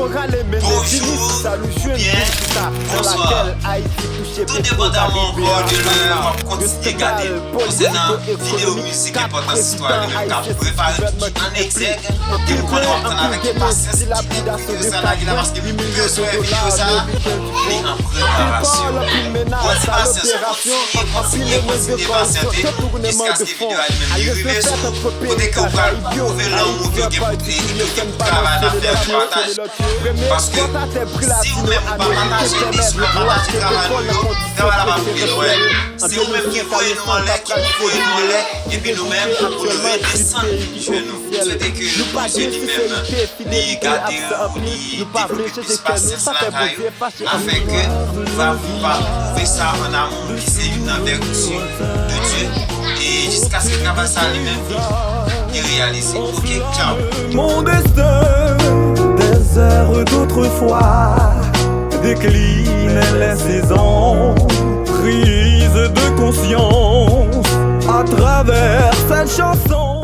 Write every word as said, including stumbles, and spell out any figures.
Bonjou, oubyen bonswa. Tou depandaman ankò de lè w ap kontinye gade m konsènan videyo mizik Enpòtans Istwa nou menm k ap prepare tout an egzèk, ke m konnen w ap tann avèk enpasyans ti nèg pou videyo sa lage la, paske m bezwen videyo sa li an preparasyon. Bon, ti pasyans, kontinye, kontinye, kontinye pasyante jiskaske videyo a li menm li rive sou kote ke w pral pwouve lanmou ke w gen pou li e ke w gen pou travay nan fè yon pataje. Paske si ou menm ou pa pataje, e si w pa pataje travay nou yo, travay la p ap rive lwen. Se ou menm ki voye nou anlè, ki voye nou anlè, epi nou menm pou nou redesann je nou. M swete ke Bondye li menm li gade w, li devlope plis pasyans lakay ou, afin ke w va, va pwouve sa an amou ki se youn nan vèti de Dye, e jiskaske travay sa li menm li, li reyalize. Ok, tchaw. Mon destin, des heures d'autrefois, décline les saisons, prise de conscience à travers cette chanson.